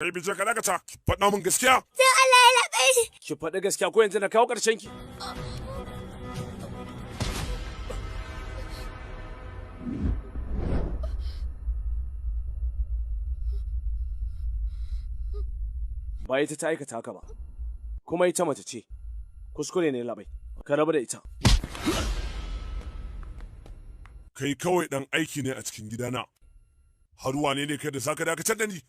Kai Bije ka dakata, ki faɗa min gaskiya. Dan Allah ya labai. Ki faɗi gaskiya ko yanzu na kawo ƙarshen ki. Ba ita ta aikata haka ba, kuma ita mace ce. Kuskure ne labai, ka rabu da ita. Kai kawai ɗan aiki ne a cikin gidana. Har wane ne kai da zaka dakatar da ni?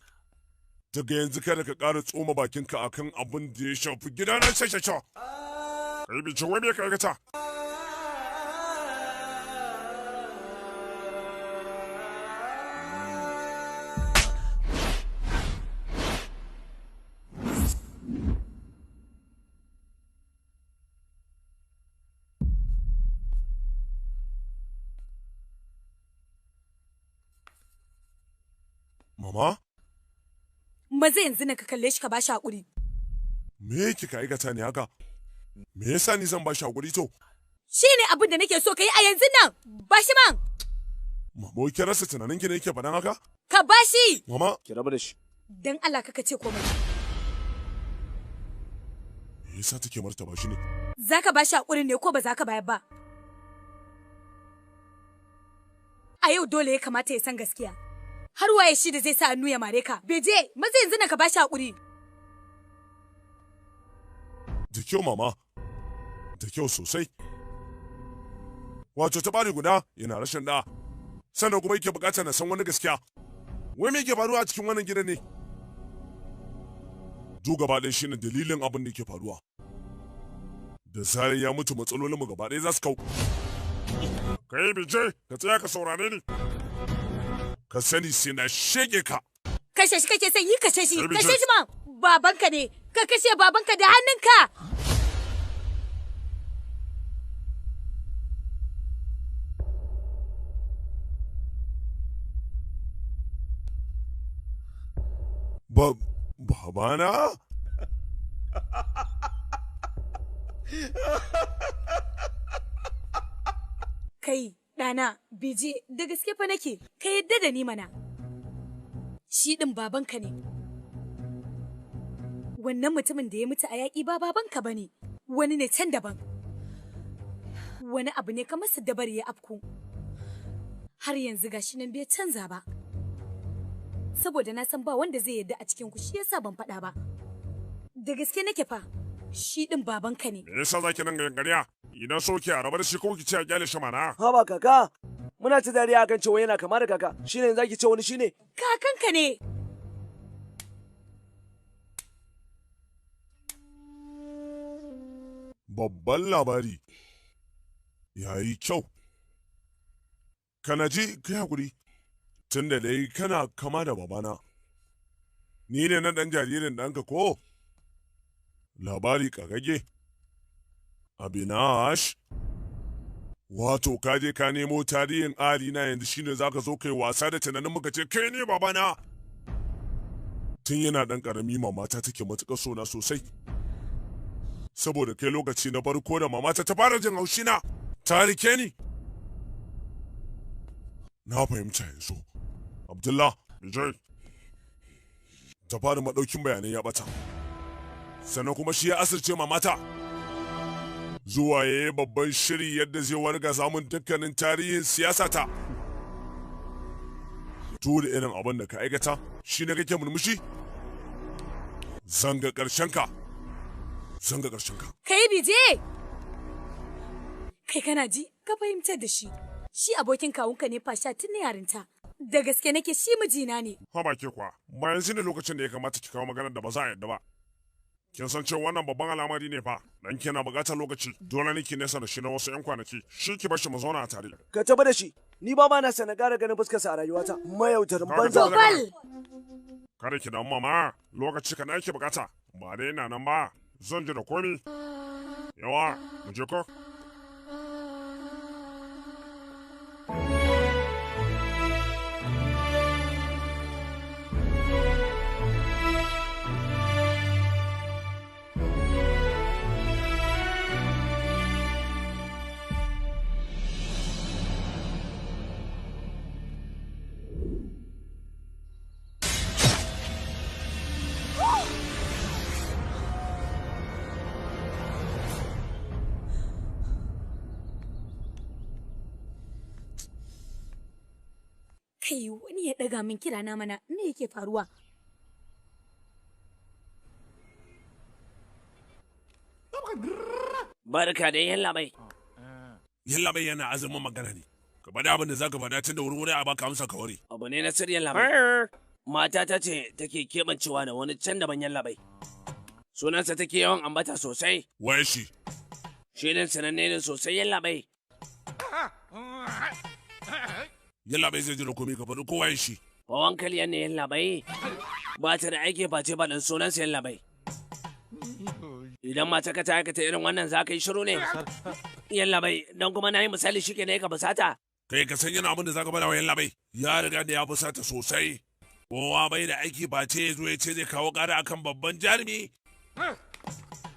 Daga yanzu kada ka ƙara tsoma bakinka akan abin da ya shafi gidana shashasha. Kai Bije wai me ka aikata? Mama, Maza yanzu na ka kalle shi ka bashi hakuri. me kika aikata ne haka? Me yasa ni zan bashi hakuri to? Shi ne abin da nake so ka yi a yanzu nan. Bashi man. Mama, wai kin rasa tunanin ki ne yake faɗan haka? Ka bashi. Mama, ki rabu da shi. Dan Allah kaka ce komai. Me yasa take martaba shi ne? Za ka bashi hakuri ne ko ba za ka bayar ba? A yau dole ya kamata ya san gaskiya. Har waye shi da zai sa hannu ya mare ka? Beje, maza yanzu na ka bashi hakuri. Da kyau mama, da kyau sosai. Wato ta bari guda yana rashin da, sannan kuma yake bukatar na san wani gaskiya. Wai me yake faruwa a cikin wannan gidan ne? Duk gaba ɗaya shine dalilin abin da yake faruwa. Da zarar ya mutu matsalolinmu gaba ɗaya za su kau. Kai Bije, ka tsaya ka saurare ni. Ka sani sai na shege ka. Kashe shi kake son yi, kashe shi. Kai Bije. Kashe shi man. Babanka ne. Ka kashe babanka da hannunka. Ba babana? Kai, ɗana, Bije, da gaske fa nake, ka yadda da ni mana. Shi ɗin babanka ne. Wannan mutumin da ya mutu a yaƙi ba babanka ba ne, wani ne can daban. Wani abu ne kamar su dabar ya afku. Har yanzu gashi nan bai canza ba. Saboda na san ba wanda zai yadda a cikin ku shi yasa ban faɗa ba. Da gaske nake fa, shi ɗin babanka ne. Me yasa zaki nan gangariya? Idan so ki a rabar shi ko ki ce a kyale shi mana. Haba kaka, muna ta dariya akan cewa yana kama da kaka, shine zaki ce wani shine? Kakanka ne. Babban labari. Yayi kyau. Kana ji kai hakuri. Tunda dai kana kama da babana. Ni ne na ɗan jaririn ɗanka ko? Labari kagage. Abinash. Wato ka je ka nemo tarihin ari na yanzu shine zaka zo kai wasa da tunanin muka ce kai ne babana. Tun yana ɗan ƙarami mamata take matuƙar sona sosai. Saboda kai lokaci na farko da mamata ta fara jin haushi na ta rike ni. Na fahimta yanzu. Abdullah, Bijay. Ta fara maɗaukin bayanai ya ɓata. Sannan kuma shi ya asirce mamata. Zuwa ya yi babban shiri yadda zai warga samun dukkanin tarihin siyasa ta. Da irin abin da ka aikata, shi ne kake murmushi? Zanga ƙarshen ka. Zanga ƙarshen ka. Kai Bije! Kai kana ji, ka fahimtar da shi. Shi abokin kawunka ne fasha tun na yarinta. Da gaske nake shi mijina ne. Haba ke kuwa, ba yanzu ne lokacin da ya kamata ki kawo maganar da ba za a yarda ba. Kin san cewa wannan babban al'amari ne fa, dan kina buƙatar lokaci, dole ne ki nesa da shi na wasu 'yan kwanaki, shi ki bar shi mu zauna a tare. Ka tafi da shi, ni ba ma na sana ƙara ganin fuskarsa a rayuwata, mayaudarin banza. Gopal! Kada ki damu mama, lokaci kaɗan ake buƙata, ba dai ina nan ba, zan ji da komi. Yawa, mu je ko? Kai wani ya ɗaga min kira na mana, me yake faruwa? Barka da yallaɓai. Yallaɓai yana azumin magana ne. Ka faɗi abin da za ka faɗa tun da wuri-wuri a baka amsa ka ware. Abu ne na sirri yallaɓai. Mata ta ce take keɓancewa da wani can daban yallaɓai. Sunansa take yawan ambata sosai. Waye shi? Shi ne sananne ne sosai yallaɓai. Yallaɓai zai ji da komai ka faɗi ko waye shi. Wawan kaliyan ne yallaɓai. Ba ta da aiki face ba ɗan sunansa yallaɓai. Idan mata ka ta aikata irin wannan za ka yi shiru ne. Yallaɓai, don kuma na yi misali shi ke ne ka fusata. Kai ka san yana abin da za ka faɗa wa yallaɓai. Ya riga da ya fusata sosai. Kowa bai da aiki face ya zo ya ce zai kawo ƙara akan babban jarumi.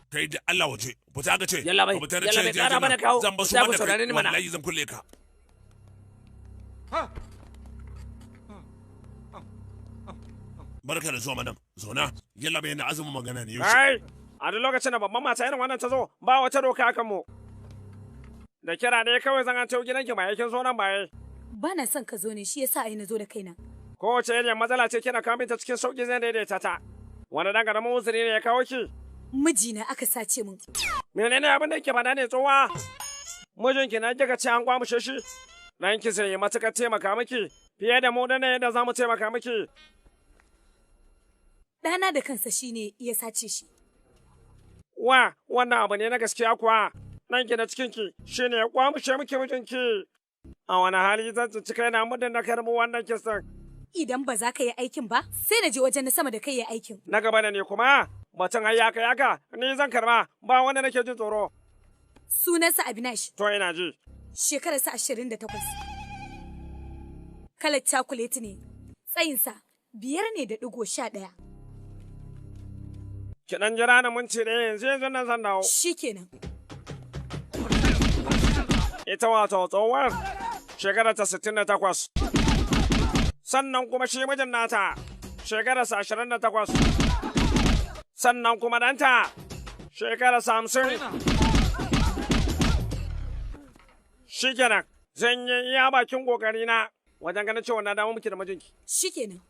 Kai da Allah waje, fita ka ce. Yallaɓai, Ka fita na ce yallaɓai, je ƙara mana nan. kawo. Zan basu Za ku mana saurare kai, ni mana. wallahi zan kulle ka. Barka da zuwa madam. Zauna. Yallaɓai yana azumin magana ne yau. Ai, a duk lokacin da babban mata irin wannan ta zo, ba wata doka akan mu. Da kira ne kawai zan an tawo gidanki ba kin zo nan ba. Ba na son ka zo ne shi yasa ai na zo da kaina. Kowace irin matsala ce kina kawo ta cikin sauki zan daidaita ta. Wani dan karamin uzuri ne ya kawo ki? Mijina aka sace min. Menene abin da yake faɗa ne tsowa? Mijinki na kika ce an kwamushe shi? Ɗanki zai yi matuƙar taimaka miki fiye da mu da yadda za mu taimaka miki. Ɗana da kansa shine ya sace shi. Wa, wannan abu ne na gaskiya kuwa. Ɗanki na cikinki shi ne ya kwamushe miki mijinki. A wani hali zan tsinci kaina muddin na karɓi wannan kisan. Idan ba za ka yi aikin ba, sai na je wajen na sama da kai ya aikin. Na gaba da ni kuma batun har yaka yaka ni zan karba ba wanda nake jin tsoro. Sunansa Abinash, To ina ji. shekararsa 28. Kalar cakuleti ne, tsayinsa 5.11. Ki ɗan jira na minti ɗaya yanzu yanzu nan zan dawo. Shikenan. Ita wato tsohuwar shekararta 68. Sannan kuma shi mijin nata shekararsa 28. Sannan kuma ɗanta shekararsa 50. Shi kenan zan yi iya bakin ƙoƙarina wajen ganin cewa na dawo miki da mijinki. Shikenan.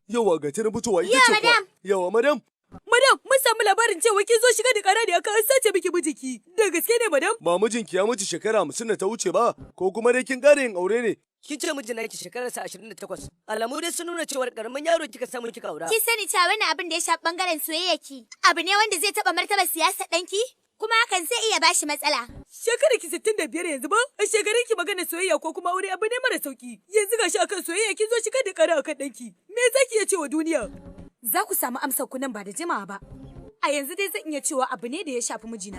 Yawa ga ta fitowa ita ce kuwa. Yawa madam. Madam, mun samu labarin cewa kin zo shiga da ƙara ne akan an sace miki mijinki. Da gaske ne madam? Ba mijinki ya mutu shekara 50 da ta wuce ba, ko kuma dai kin ƙara yin aure ne. Kin ce mijin naki shekararsa 28. Alamu dai sun nuna cewar karamin yaro kika samu kika aura. Kin sani cewa wannan abin da ya shafi bangaren soyayya ki abu ne wanda zai taba martabar siyasar ɗanki kuma hakan zai iya bashi matsala. Shekarar ki 65 yanzu ba? A shekarun ki magana soyayya ko kuma aure abu ne mara sauki. Yanzu gashi akan soyayya kin zo shiga da ƙara akan ɗanki. Me za ki iya cewa duniya? Za ku samu amsar ku nan ba da jimawa ba. A yanzu dai zan iya cewa abu ne da ya shafi mijina.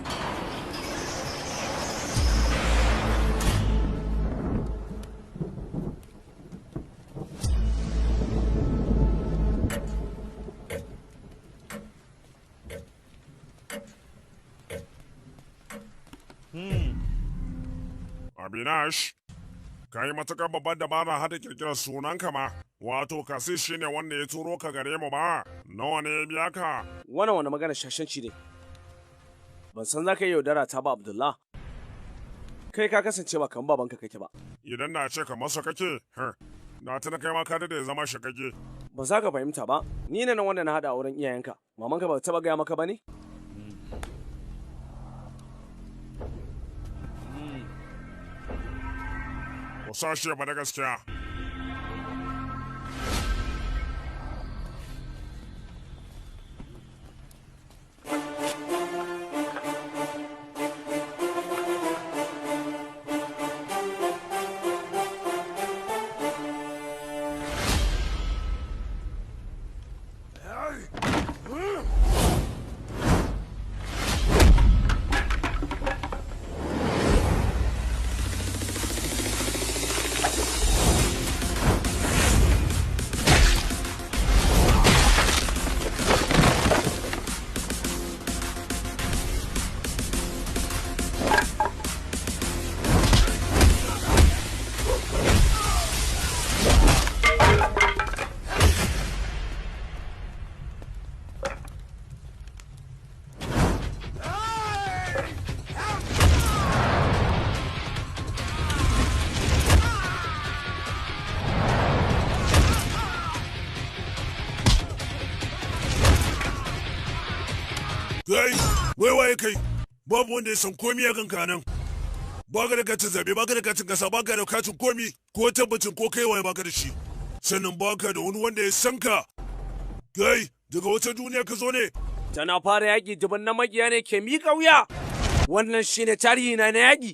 Abinash, ka yi matuƙar babbar dabara hada kirkirar sunanka ma. Wato kasi shi ne wanda ya turo ka gare mu ba, nawa ne ya biya ka? Wannan wani magana shashanci ne. Ban san za ka yi yaudara ta ba Abdullah. Kai ka kasance ba kan babanka kake ba. Idan na ce ka masa kake, na tuna kai ma ka dade zama shakake. Ba za ka fahimta ba, ni ne nan wanda na haɗa auren iyayenka. Mamanka ba ta taɓa gaya maka ba ne? Ku sa shi ya faɗi gaskiya. Kai, wai waye kai? Babu wanda ya san komi a kanka nan. Baka da katin zabe, baka da katin kasa, baka da katin komi, ko tabbacin ko kai waye baka da shi. Sannan baka da wani wanda ya san ka. Kai, daga wata duniya ka zo ne? Tana fara yaƙi duban na makiya ne ke miƙa wuya. Wannan shine tarihi na na yaƙi.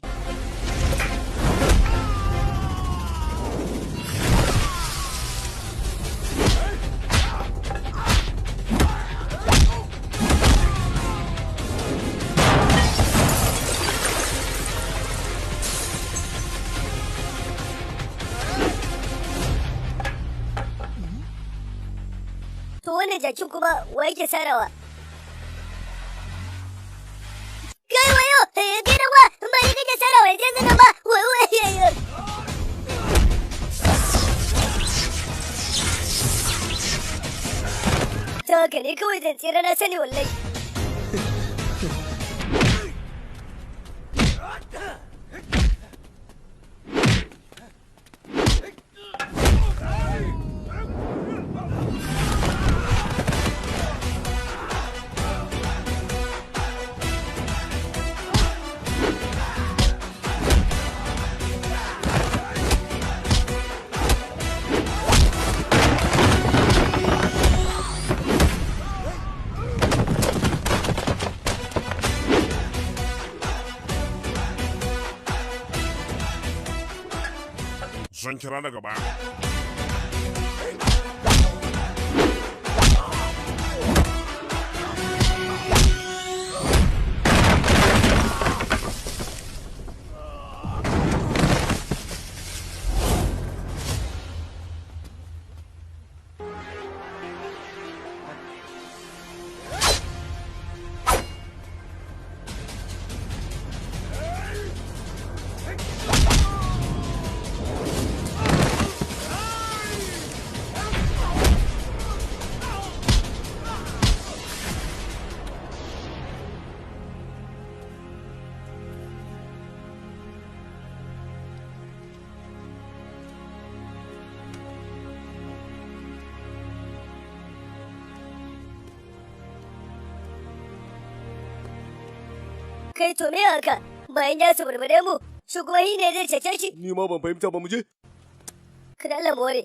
To wannan jakin kuma wa yake sarawa? Kai wayo, kai da wa, ba ni kake sarawa yanzu nan ba. Wai wai. Ta haka ne kawai zan tsira na sani wallahi. Zan kira daga baya. Kai to me haka? Bayan ya suburbure mu, shi kuma shi ne zai cece shi. Ni ma ban fahimta ba mu je. Kada Allah mu ware.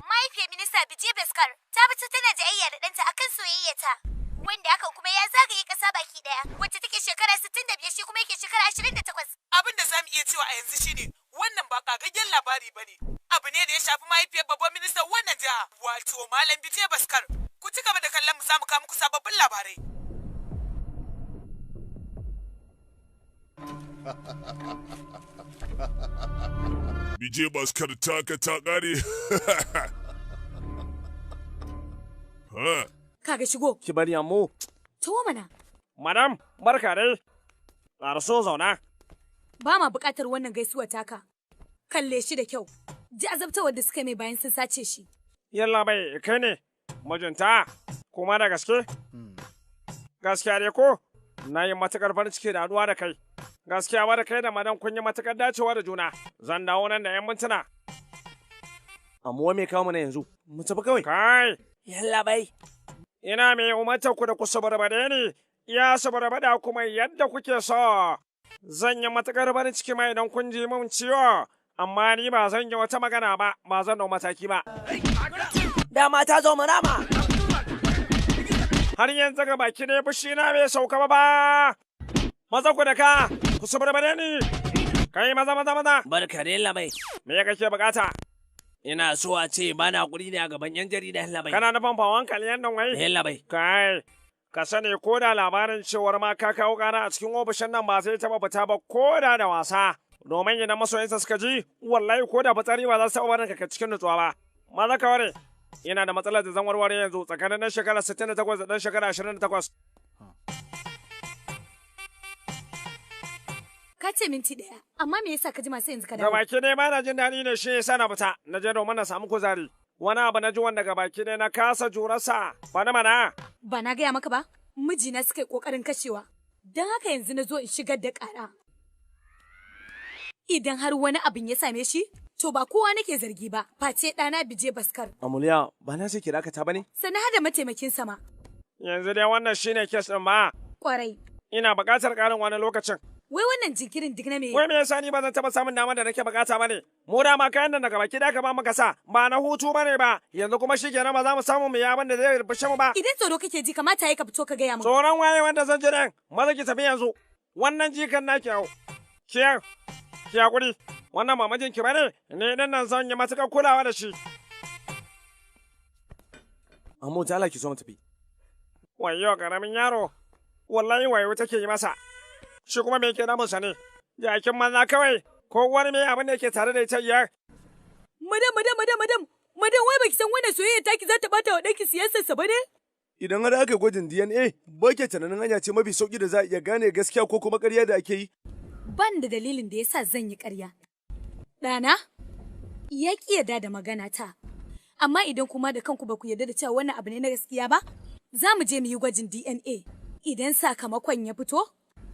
Mahaifiyar minista Vijay Bhaskar ta fito tana jayayya da ɗanta akan soyayyata. Wanda hakan kuma ya zagaye ƙasa baki ɗaya, wacce take shekara 65 shi kuma yake shekara 28. Abin da za mu iya cewa a yanzu shine wannan ba kagaggen labari ba ne. Abu ne da ya shafi mahaifiyar babban ministan wannan jiha, wato Malam Vijay Bhaskar. Ku ci gaba da kallon mu za mu kawo muku sababbin labarai. Vijay Bhaskar taka ta kare. Ha, Kaga shigo. Ki bari ammo. To mana. Madam, barka dai. Ƙaraso zauna. Ba ma buƙatar wannan gaisuwar taka. Kalle shi da kyau. Ji azabtawar da suka mai bayan sun sace shi. Yalla bai kai ne, mijinta, kuma da gaske? Gaskiya dai ko? Na yi matuƙar farin ciki da haɗuwa da kai. Gaskiya ba da kai da madan kun yi matuƙar dacewa da juna. Zan dawo nan da 'yan mintuna. Amma me kawo mana yanzu? Mu tafi kawai. Kai! Yalla bai. Ina mai umartar ku da ku sabarbade ni, ya sabarbada kuma yadda kuke so. Zan yi matuƙar farin ciki ma idan kun ji min ciwo, amma ni ba zan yi wata magana ba, ba zan dau mataki ba. Dama ta zo marama. Har yanzu ga baki ne fushi na bai sauka ba ba. Maza ku da ka, ku sabarbade ni. Kai maza maza maza. Barka dai labai. Me kake bukata? Ina so a ce ba na hakuri ne a gaban yan jarida labai. Kana nufin fawon kaliyan nan wai? Eh labai. Kai, ka sani ko da labarin cewar ma ka kawo ƙara a cikin ofishin nan ba zai taɓa fita ba ko da da wasa. Domin idan masoyansa suka ji, wallahi ko da fitsari ba za su taɓa barin ka cikin nutsuwa ba. Maza ka ware, ina da matsalar da zan warware yanzu tsakanin ɗan shekara 68 da ɗan shekara 28. Ka ce minti ɗaya, amma me yasa ka ji masu yanzu ka dawo? Gabaki ɗaya ba na jin daɗi ne shi yasa na fita, na je domin na samu kuzari. Wani abu na ji wanda gabaki ɗaya na kasa jurarsa, bani mana. Ba na gaya maka ba, mijina suka yi ƙoƙarin kashewa. Don haka yanzu na zo in shigar da ƙara. Idan har wani abin ya same shi, To ba kowa nake zargi ba, face ɗana Bije Baskar. Amuliya, ba na ce ki dakata ba ne? Sannan har da mataimakin sama. Yanzu dai wannan shine kes ɗin ba. Kwarai. Ina buƙatar ƙarin wani lokacin. Wai wannan jinkirin duk na me? Wai me yasa ni ba zan taɓa samun damar da nake buƙata ba ne? Mu dama kayan nan daga baki da ka ba muka sa ba na hutu ba ne ba. Yanzu kuma shikenan ba za mu samu mu yi abin da zai rubushe mu ba. Idan tsoro kake ji kamata yayi ka fito ka gaya min. Tsoron waye wanda zan ji nan? Maza ki tafi yanzu. Wannan jikan naki hau. Kiyar. Ki hakuri. Wannan ba mijinki ba ne? Ni din nan zan yi matuƙar kulawa da shi. Amma ta Allah ki so mu tafi. Wayo karamin yaro. Wallahi wayo take yi masa. Shi kuma me yake damunsa ne? Jakin maza kawai ko wani mai abin da yake tare da ita iyar. Madam, madam, madam, madam, madam, wai baki san wannan soyayya taki za ta bata wa ɗanki siyasar sa bane? Idan har aka gwajin DNA, ba ke tunanin hanya ce mafi sauki da za a iya gane gaskiya ko kuma ƙarya da ake yi. Ban da dalilin da yasa zan yi ƙarya. Ɗana, ya ƙi yarda da magana ta. Amma idan kuma da kanku ba ku yarda da cewa wannan abu ne na gaskiya ba, za mu je mu yi gwajin DNA. Idan sakamakon ya fito,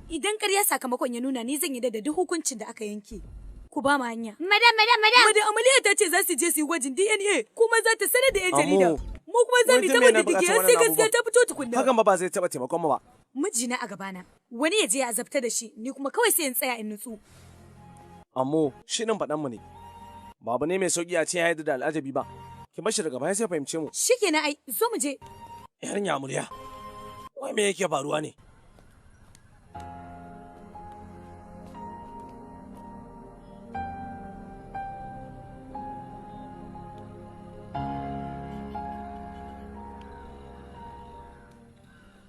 idan ƙarya sakamakon ya nuna ni zan yarda da duk hukuncin da aka yanke. Ku ba mu hanya. Madam, madam, madam. Madam Amaliya ta ce za su je su yi gwajin DNA kuma za ta sanar da 'yan jarida. Mu kuma za mu yi Wai ta tun me na diddigi buƙaci har sai wannan gaskiya ta fito tukunna. Hakan ba zai taɓa taimakon mu ba. Mijina a gabana, wani ya je ya azabta da shi, ni kuma kawai sai in tsaya in nutsu. Ammo, shi ɗin faɗan mu ne. Babu ne mai sauki a ce ya yarda da al'ajabi ba. Ki bar shi daga baya sai fahimce mu. Shikenan ai, zo mu je. Yarinya Amuliya, wai me yake faruwa ne?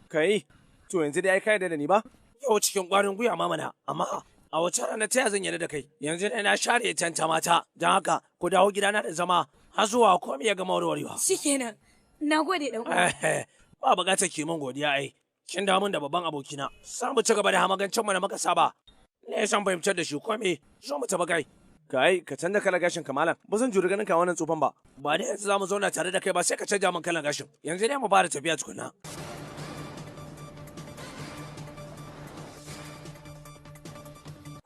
Kai, to yanzu dai ai ka yarda da ni ba? Yau cikin ƙwarin gwiwa ma mana, amma a wace rana ta zan yarda da kai? Yanzu dai na share tanta mata, don haka ku dawo gidana da zama har zuwa komai ya gama warwarewa. Shikenan. Na gode dan uwa. Ba buƙatar ki min godiya ai. Kin dawo min da babban abokina. Za mu ci gaba da hamagancin mu da muka saba. Ne san fahimtar da shi komai, zo mu tafi kai. Kai, ka canza kalar gashin ka malam. Ba zan juri ganin ka wannan tsufan ba. Ba dai yanzu za mu zauna tare da kai ba sai ka canja min kalan gashin. Yanzu dai mu fara tafiya tukuna.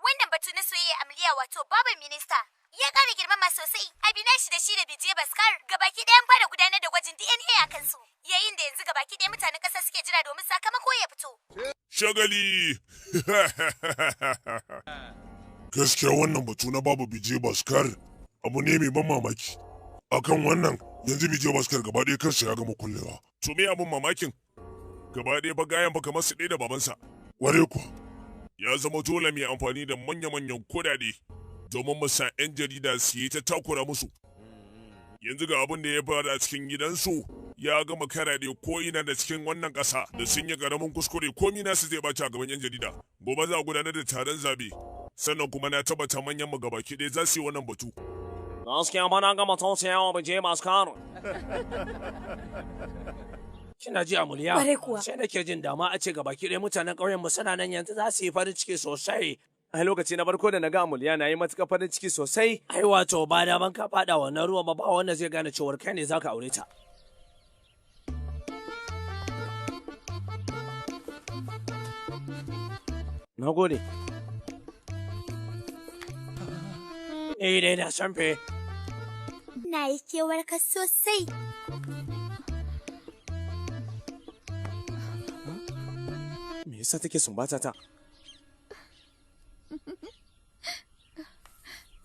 Wannan batu na soyayya Amliya wato baban minista ya ƙara girmama sosai. Abinashi da shi da Bije Baskar gabaki ɗayan fara gudanar da gwajin DNA a kansu. Yayin da yanzu gabaki ɗaya mutanen ƙasa suke jira domin sakamako ya fito. Shagali! Gaskiya wannan batu na babu Bije Baskar abu ne mai ban mamaki. Akan wannan yanzu Bije Baskar gaba ɗaya kansa ya gama kullewa. To me abun mamakin? Gaba ɗaya fa gayan fa kamar su ɗaya da babansa. Ware kuwa. Ya zama dole mu yi amfani da manya-manyan kuɗaɗe domin mu sa 'yan jarida su yi ta takura musu. Yanzu ga abin da ya faru a cikin gidansu ya gama karaɗe ko ina da cikin wannan ƙasa da sun yi ƙaramin kuskure komi nasu zai ɓaci a gaban 'yan jarida. Gobe za a gudanar da taron zabe sannan kuma na tabbata manyan mu gabaki ɗaya za su yi wannan batu. Gaskiya fa na gama tausayawa Bije Baskar. Kina ji Amuliya? Kwarai kuwa. Sai nake jin dama a ce gabaki ɗaya mutanen ƙauyen mu suna nan yanzu za su yi farin ciki sosai. Ai lokaci na farko da na ga Amuliya na yi matuƙar farin ciki sosai. Ai wato ba daman ka faɗa wannan ruwan ba ba wanda zai gane cewar kai ne zaka aure ta. Na gode. Ni dai na san fe. Na yi kewar ka sosai. Me yasa take sumbata ta?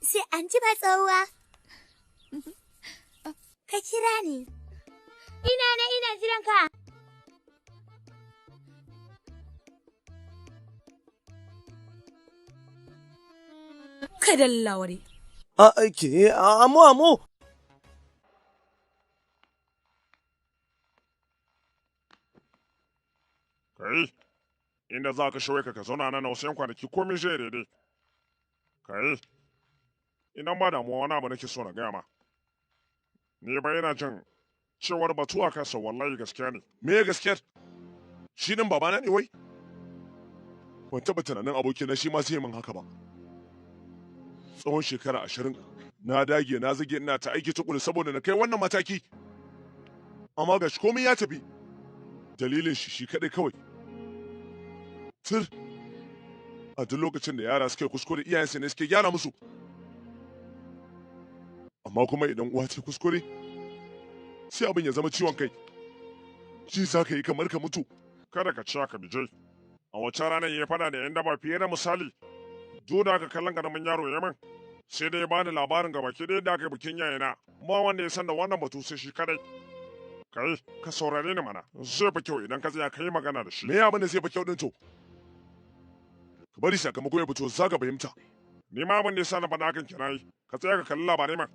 Sai an ji ba tsohuwa. Ka kira ni. Ina na ina jiran ka. Kada laware. A ke amo amo. Kai, inda za ka shawai ka zauna nan na wasu 'yan kwanaki komai zai daidai. Kai, idan ba damuwa wani abu nake so na gaya ma. Ni ba yana jin cewar batu a kansa wallahi gaskiya ne. Me gaskiyar? Shi din babana ne wai? Ban taɓa tunanin abokina shi ma zai min haka ba. Tsawon shekara 20 na dage na zage ina ta aiki tukuru saboda na kai wannan mataki. Amma gashi komai ya tafi. Dalilin shi shi kaɗai kawai. Tir. A duk lokacin da yara suke kuskure iyayensu ne suke gyara musu. Amma kuma idan uwa ce kuskure, sai abin ya zama ciwon kai. Ji za ka yi kamar ka mutu. Kada ka ci haka Bijay. A wace ranar ya fada da 'yan daba fiye da misali. Duk da aka kallon karamin yaro ya min. Sai dai ya bani labarin gaba ki da aka yi bikin yayana. Ba wanda ya san da wannan batu sai shi kadai. Kai, ka saurare ni mana. Zai fi kyau idan ka tsaya ka yi magana da shi. Me abin da zai fi kyau din to? Ka bari sakamako ya fito za ka fahimta. Ni ma abin da ya sa na faɗa hakan kenan. Ka tsaya ka kalli labarai man.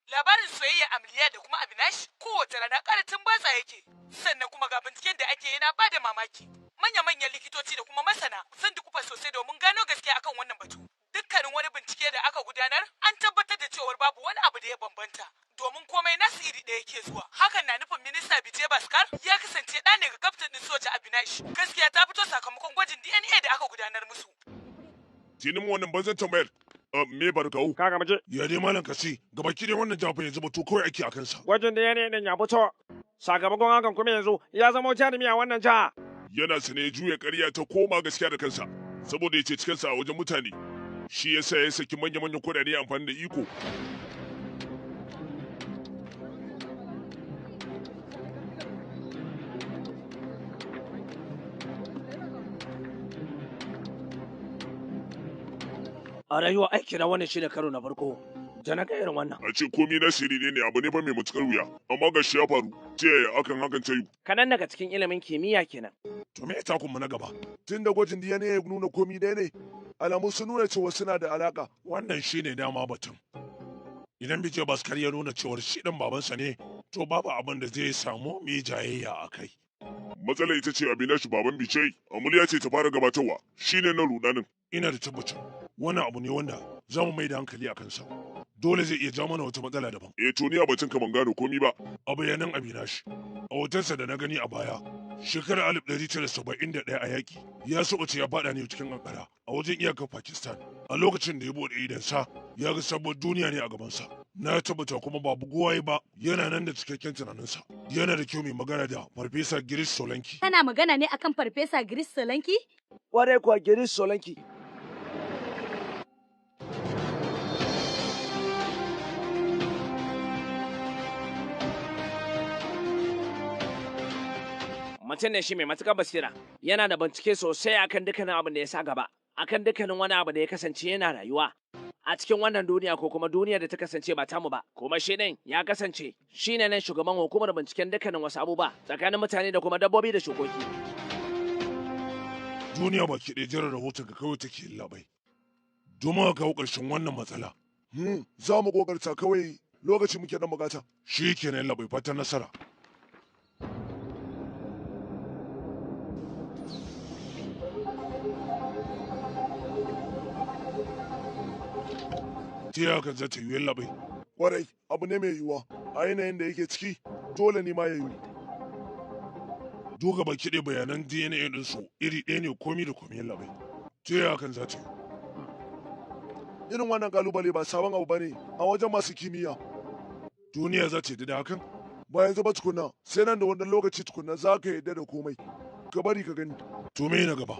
Labarin soyayya Amliya da kuma Abinash kowace rana ƙara tumbatsa yake. Sannan kuma ga binciken da ake yana bada mamaki. Manya-manyan likitoci da kuma masana sun dukufa sosai domin gano gaskiya akan wannan batu. Dukkanin wani bincike da aka gudanar an tabbatar da cewar babu wani abu da ya bambanta. Domin komai nasu iri ɗaya ke zuwa. Hakan na nufin minista Vijay Bhaskar ya kasance ɗa ne ga kaftin ɗin soja Abinash. Gaskiya ta fito sakamakon gwajin DNA da aka gudanar musu. Tinin wannan banzan tambayar. Me barkawu? Kaga muje. Ya dai malam kasi, gabaki dai wannan jafa yanzu batu kawai ake a kansa. Gwajin DNA din ya fito. Sakamakon hakan kuma yanzu ya zama jarumi a wannan jiha. Yana sane ya juya ƙarya ta koma gaskiya da kansa, saboda ya ceci kansa a wajen mutane. Shi yasa ya saki manya-manyan kuɗaɗe amfani da iko. A rayuwa aiki na wannan shine karo na farko da na ga irin wannan. A ce komi na sirri ne abu ne fa mai matukar wuya, amma ga shi ya faru. Ta yaya akan hakan ta yi? Kanan daga cikin ilimin kimiyya kenan. To me ya takun mu na gaba? Tun da gwajin DNA ya nuna komi ɗaya ne, alamu sun nuna cewa suna da alaka. Wannan shine dama batun. Idan Vijay Bhaskar ya nuna cewar shi ɗan babansa ne, to babu abin da zai samu mu yi jayayya a kai. Matsalar ita ce Abinash baban Vijay, Amulya ce ta fara gabatarwa, shine na rudanin. Ina da tabbacin wannan abu ne wanda za mu mai da hankali a kansa. Dole zai iya ja mana wata matsala daban. Eh to ni a batun ka ban gano komi ba. A bayanan Abinash, a hotonsa da na gani a baya, shekarar 1971 a yaƙi, ya ce ya faɗa ne cikin kankara a wajen iyakar Pakistan. A lokacin da ya buɗe idonsa, ya ga sabuwar duniya ne a gabansa. Na tabbata kuma ba buguwa ba, yana nan da cikakken tunaninsa. Yana da kyau mai magana da Farfesa Girish Solanki. Kana magana ne akan Farfesa Girish Solanki? Kwarai kuwa Girish Solanki. Mutum ne shi mai matuƙar basira, yana da bincike sosai akan dukkanin abin da ya sa gaba, akan dukkanin wani abu da ya kasance yana rayuwa a cikin wannan duniya ko kuma duniyar da ta kasance ba tamu ba. Kuma shi ɗin ya kasance shi ne nan shugaban hukumar binciken dukkanin wasu abubuwa tsakanin mutane da kuma dabbobi da shukoki. Duniya baki ɗaya jiran rahoton ka kawai take labai. Domin a kawo ƙarshen wannan matsala. Za mu ƙoƙarta kawai lokaci muke dan bukata. Shi kenan labai, fatan nasara. Ta yaya hakan za ta yiwu labai? Kwarai, abu ne mai yiwuwa. A yanayin da yake ciki, dole ne ma ya yiwu. Duka baki ɗaya bayanan DNA ɗinsu iri ɗaya ne komi da komi labai. Ta yaya hakan za ta yiwu? Irin wannan kalubale ba sabon abu bane a wajen masu kimiyya. Duniya za ta yarda da hakan? Ba yanzu ba tukunna, sai nan da wannan lokaci tukunna za ka yarda da komai. Ka bari ka gani. To me na gaba?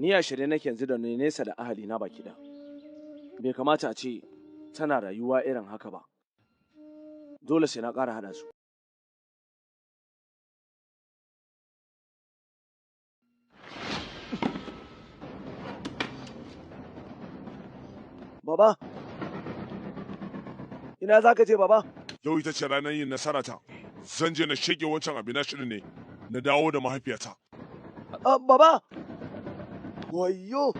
Ni a shirye nake yanzu da nesa da ahali na baki ɗaya. Bai kamata a ce tana rayuwa irin haka ba. Dole sai na ƙara haɗa su. Baba, ina za ka je baba? Yau ita ce ranar yin nasarata. Zan je na shege wancan Abinash ɗin ne, na dawo da mahaifiyata. Baba! Wayyo!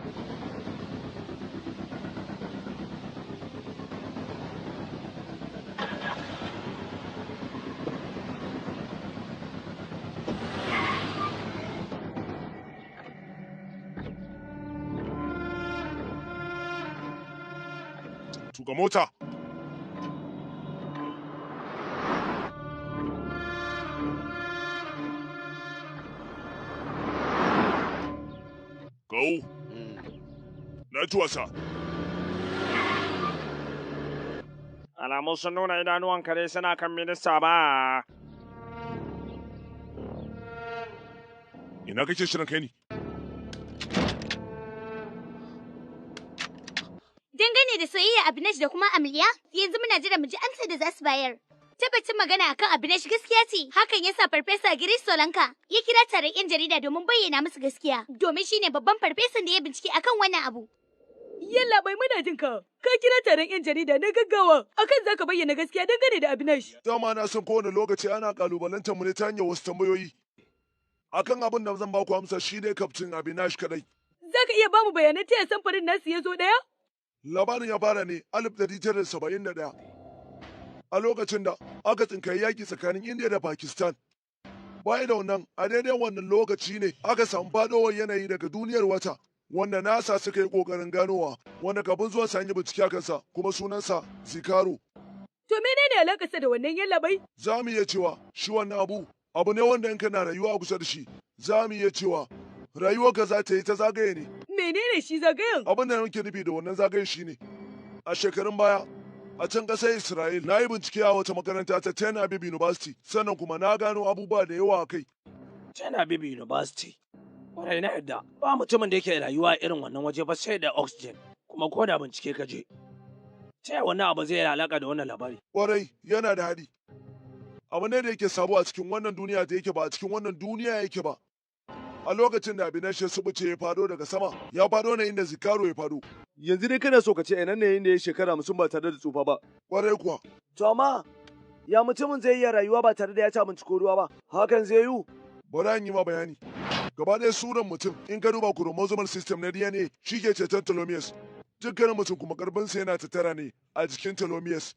Tuka mota! Kawu, na ci wasa. Alamun sun nuna idanuwan kare suna kan minista ba. Ina kake shirin kai ni? Dangane da soyayya Abinash da kuma Amliya, yanzu muna jira mu ji amsar da za su bayar. Tabbacin magana akan Abinash gaskiya ce, hakan yasa Farfesa Girish Solanka ya kira taron 'yan jarida domin bayyana musu gaskiya, domin shine babban farfesan da ya bincike akan wannan abu. Yalla bai muna jin ka. Ka kira taron 'yan jarida na gaggawa akan zaka bayyana gaskiya dangane da Abinash. Dama na san kowane lokaci ana kalubalantar mu ne ta hanyar wasu tambayoyi. Akan abin da zan baku amsa shine Kaftin Abinash kadai. Zaka iya bamu bayanan ta samfurin nasu ya zo daya? Labarin ya fara ne 1971 a lokacin da aka tsinkayi yaƙi tsakanin India da Pakistan. Baya da wannan, a daidai wannan lokaci ne aka samu faɗowar yanayi daga duniyar wata, wanda NASA suka yi ƙoƙarin ganowa, wanda kafin zuwa sa yi bincike a kansa, kuma sunansa Zikaro. To menene alakarsa da wannan yallaɓai? Za mu iya cewa shi wannan abu, abu ne wanda in kana rayuwa a kusa da shi, za mu iya cewa rayuwarka za ta yi ta zagaye ne. Menene shi zagayen? Abin da nake nufi da wannan zagayen shine a shekarun baya a can ƙasar Isra'il na yi bincike a wata makaranta ta Tel Aviv University sannan kuma na gano abubuwa da yawa a kai. Tel Aviv University. Kwarai na yadda ba mutumin da yake rayuwa irin wannan waje ba sai da oxygen kuma ko da bincike ka je. Ta yaya wannan abu zai yi alaƙa da wannan labari? Kwarai yana da haɗi. Abu ne da yake sabo a cikin wannan duniya da yake ba a cikin wannan duniya yake ba. A lokacin da Abinash ya subuce ya fado daga sama, ya fado ne inda Zikaro ya fado. Yanzu dai kana so ka ce nan ne inda ya shekara 50 ba tare da tsufa ba. Kwarai kuwa. To amma ya mutumin zai iya rayuwa ba tare da ya ci abinci ko ruwa ba? Hakan zai yiwu? Bari in yi ma bayani. Gaba ɗaya suran mutum in ka duba chromosomal system na DNA shi ke ceton telomeres. Dukkanin mutum kuma karfinsa yana tattara ne a jikin telomeres.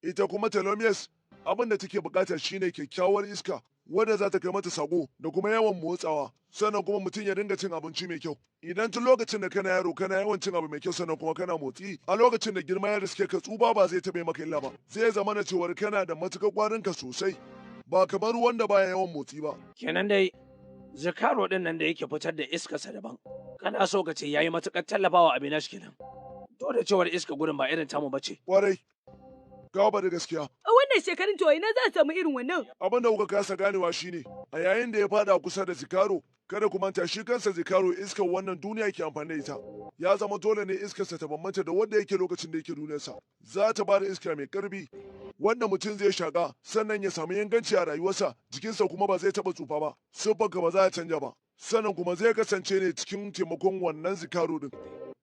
Ita kuma telomeres abin da take bukata shine kyakkyawar iska wadda za ta kai mata sako da kuma yawan motsawa sannan kuma mutum ya dinga cin abinci mai kyau. Idan tun lokacin da kana yaro kana yawan cin abu mai kyau sannan kuma kana motsi, a lokacin da girma ya riske ka tsuba ba zai taɓe maka illa ba. Zai zama na cewar kana da matuƙar ƙwarin ka sosai ba kamar wanda baya yawan motsi ba. Kenan dai Zakaro din nan da yake fitar da iskarsa daban. Kana so ka ce yayi matuƙar tallafawa Abinash kenan. Dole cewar iska gurin ba irin tamu bace. Kwarai. Gaba da gaskiya. A wannan shekarun to ina za a samu irin wannan? Abin da kuka kasa ganewa shine a yayin da ya fada kusa da Zikaro, kada ku manta shi kansa Zikaro iskar wannan duniya ke amfani da ita. Ya zama dole ne iskarsa ta bambanta da wanda yake lokacin da yake duniyarsa. Za ta bada iska mai karfi wanda mutum zai shaka sannan ya samu inganci a rayuwarsa, jikinsa kuma ba zai taba tsufa ba, siffarka ba za ta canja ba. Sannan kuma zai kasance ne cikin taimakon wannan Zikaro din.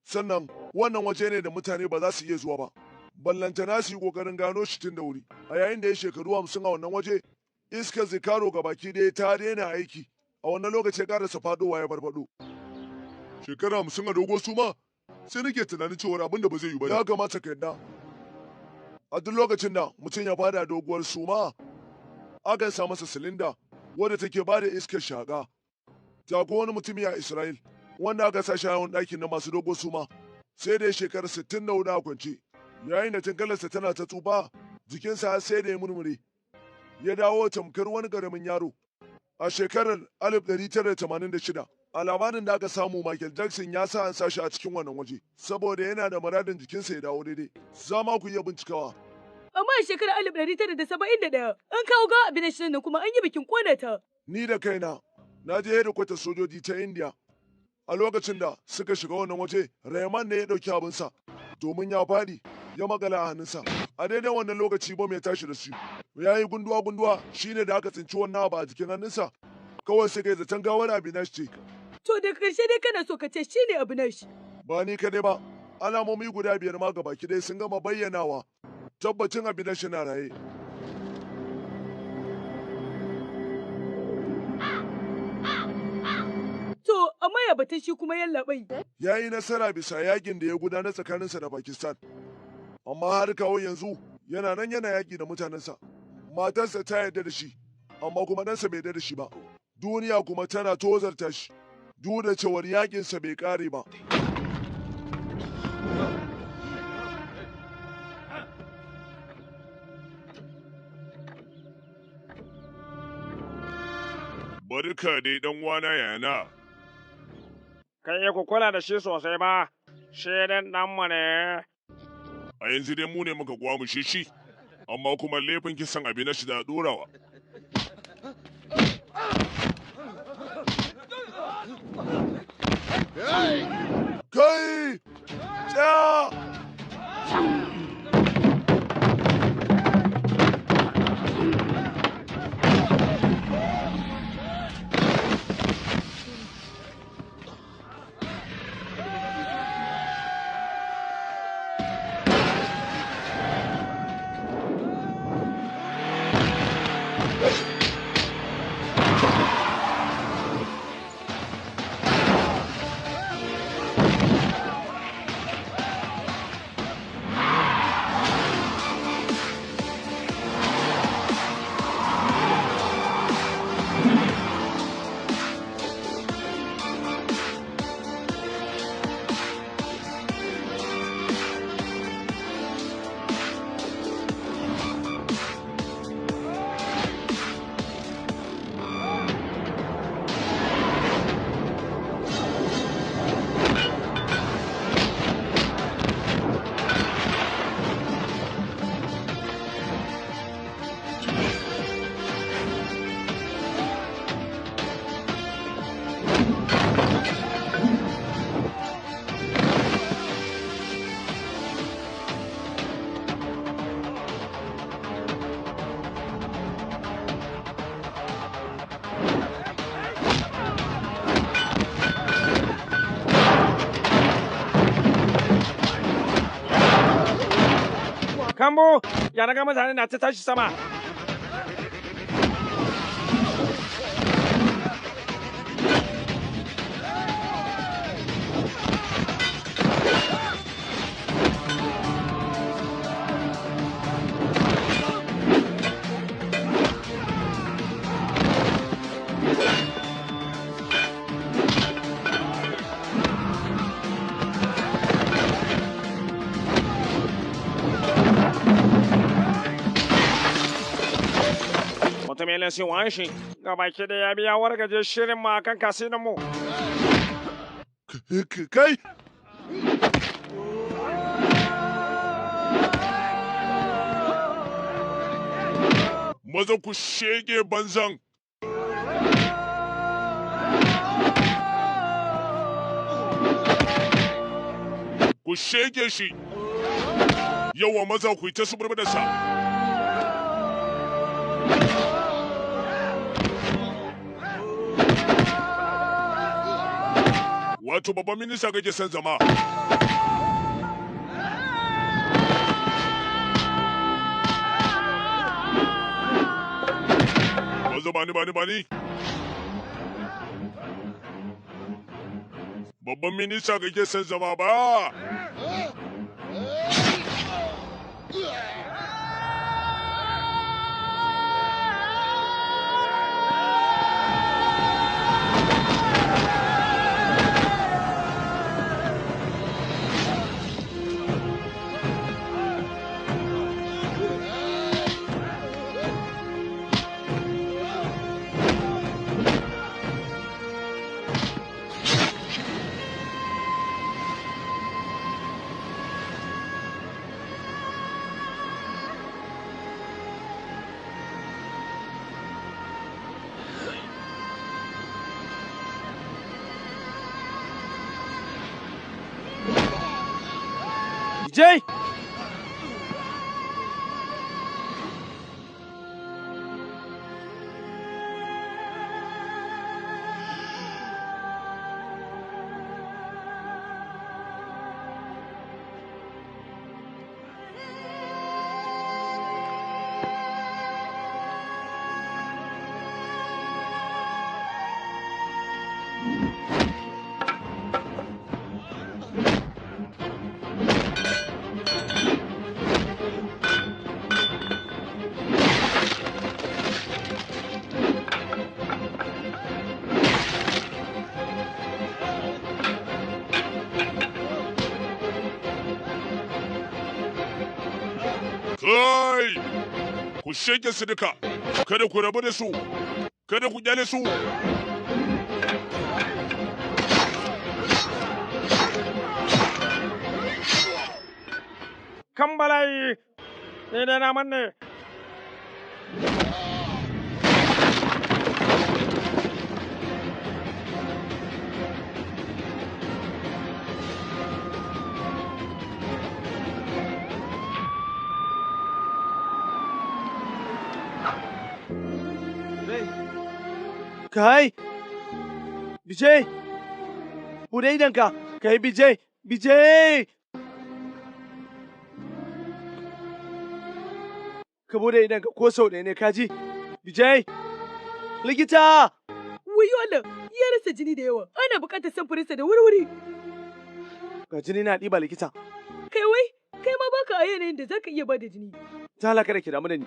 Sannan wannan waje ne da mutane ba za su iya zuwa ba. Ballantana su yi kokarin gano shi tun da wuri. A yayin da ya shekaru 50 a wannan waje, iskar Zikaro ga baki ɗaya ta daina aiki. A wannan lokaci ya karasa fadowa ya farfado. Shekara 50 a dogo suma, sai nake tunanin cewar abin da ba zai yi ba. Ya kamata ka yadda. A duk lokacin da mutum ya fada doguwar suma, akan sa masa silinda wadda take ba da iskar shaƙa. Ta ko wani mutumi a Isra'il wanda aka sa shi a wani ɗakin na masu dogon suma, sai da ya shekara 64 a kwance. Yayin da tinkalarsa tana ta tsufa, jikinsa sai da ya murmure. Ya dawo tamkar wani ƙaramin yaro. A shekarar 1986, a labarin da aka samu Michael Jackson ya sa an sa shi a cikin wannan waje, saboda yana da muradin jikinsa ya dawo daidai. Za ma ku iya bincikawa. Amma a shekarar 1971 an kawo gawa Abinash nan kuma an yi bikin ƙona ta. Ni da kaina, na je hedikwatar sojoji ta India. A lokacin da suka shiga wannan waje, Rehman ne ya ɗauki abinsa domin ya faɗi ya makala a hannunsa. A daidai wannan lokaci bom ya tashi da su. Ya yi gunduwa-gunduwa shine da aka tsinci wannan abu a jikin hannunsa. Kawai sai kai zaton gawar Abinash ce. To da ƙarshe dai kana so ka ce shine Abinash. Ba ni kadai ba, alamomi guda 5 ma gabaki ɗaya sun gama bayyanawa. Tabbacin Abinash yana raye. To, amma ya batun shi kuma yallaɓai. Ya yi nasara bisa yakin da ya gudana tsakaninsa da Pakistan. Amma har kawo yanzu yana nan yana yaki da mutanensa. Matarsa ta yarda da shi, amma kuma ɗansa bai yarda da shi ba. Duniya kuma tana tozarta shi, duk da cewar yakinsa bai ƙare ba. Barka dai ɗan uwana yana. Kai ku kula da shi sosai ba, shi ɗan ɗanmu ne. A yanzu dai mu ne muka kwamushe shi, amma kuma laifin kisan Abinash da ɗorawa. Kai! Tsaya! Kambo, ya naga mutane na ta tashi sama. Mutumin sun wanshi gabaki da ya biya wargaje shirin mu akan kasinan mu. Kai! Maza ku shege banzan! Ku shege shi! Yawa maza ku yi ta suburbudarsa! Wato babban minista kake son zama. Maza bani bani bani. Babban minista kake son zama ba. Vijay! Kai! Ku shege su duka, kada ku rabu da su, kada ku kyale su. Kan bala'i, ni dai na manne. Kai! Vijay! Bude idonka! Kai Vijay! Vijay! Ka bude idonka ko sau ɗaya ne ka ji? Vijay! Likita! Wayo Allah, ya rasa jini da yawa. Ana buƙatar samfurinsa da wuri-wuri. Ga jini na ɗiba likita. Kai wai, kai ma baka a yanayin da zaka iya bada jini. Ta halaka da ke damu da ni.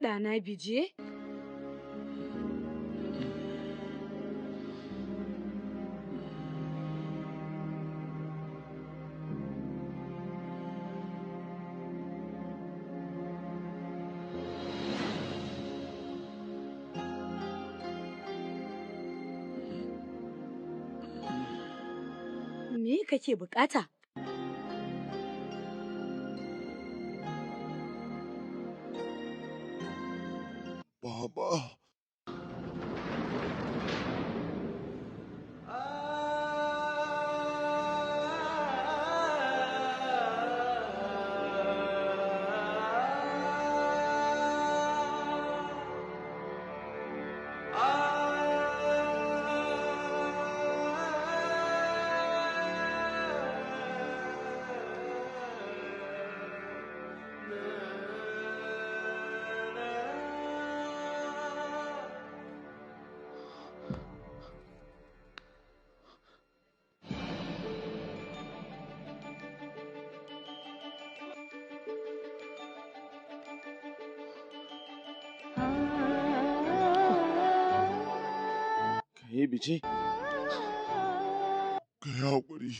Ɗana Bije? Me kake bukata? Baba. Kai Vijay! Ka yi haƙuri.